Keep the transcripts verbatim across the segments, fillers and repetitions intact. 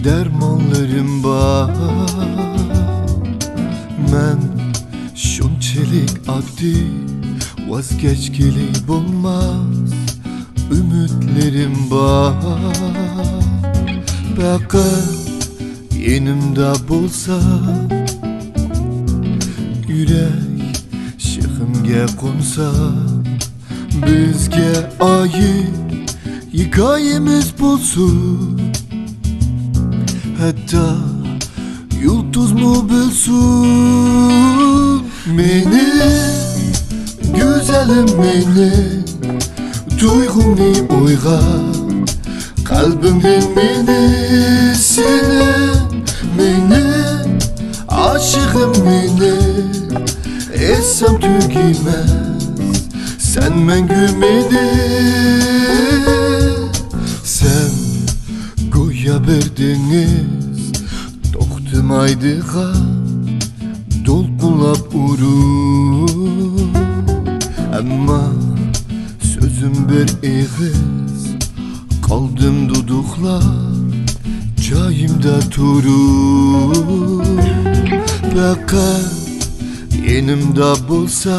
دەرمانلىرىم بار. مەن شۇنچىلىك ئاددىي، ۋاز كەچكىلى بولماس ئۈمىدلىرىم بار. پەقەت يېنىمدا بولسا، يۈرەك شېخىمگە قونسا، بىزگە ئائىت ھېكايىمىز بولسۇن. ھەتتا يۇلتۇزمۇ بىلسۇن. مېنى، گۈزەلىم مېنى، تۇيغۇمنى ئويغات، قەلبىمدىن مېنى سېنىڭ، مېنى، ئاشىقىم مېنى، ئېيتسام تۈگىمەس، سەن مەڭگۈ مېنى. سەن گويا بىر دېڭىز، توختىمايدىغان دولقۇنلاپ ئۇرۇپ، ئەمما سۆزۈم بىر ئېغىز، قالدىم دۇدۇقلاپ جايىمدا تۇرۇپ. پەقەت يېنىمدا بولسا،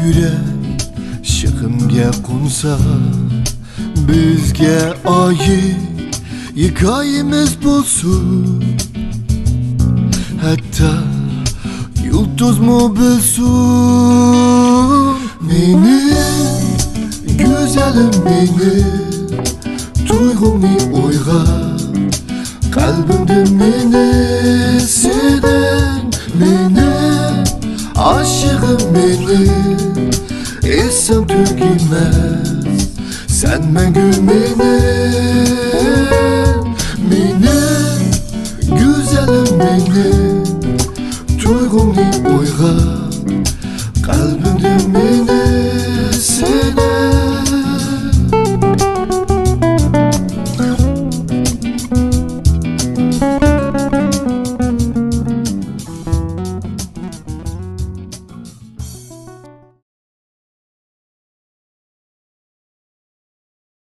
يۈرەك شېخىمگە قونسا، بىزگە ئائىت ھېكايىمىز بولسۇن. ھەتتا يۇلتۇزمۇ بىلسۇن. مېنى، گۈزەلىم مېنى، تۇيغۇمنى ئويغات، قەلبىمدىن مېنى سېنىڭ، مېنى، ئاشىقىم مېنى، ئېيتسام تۈگىمەس، سەن مەڭگۈ مېنى.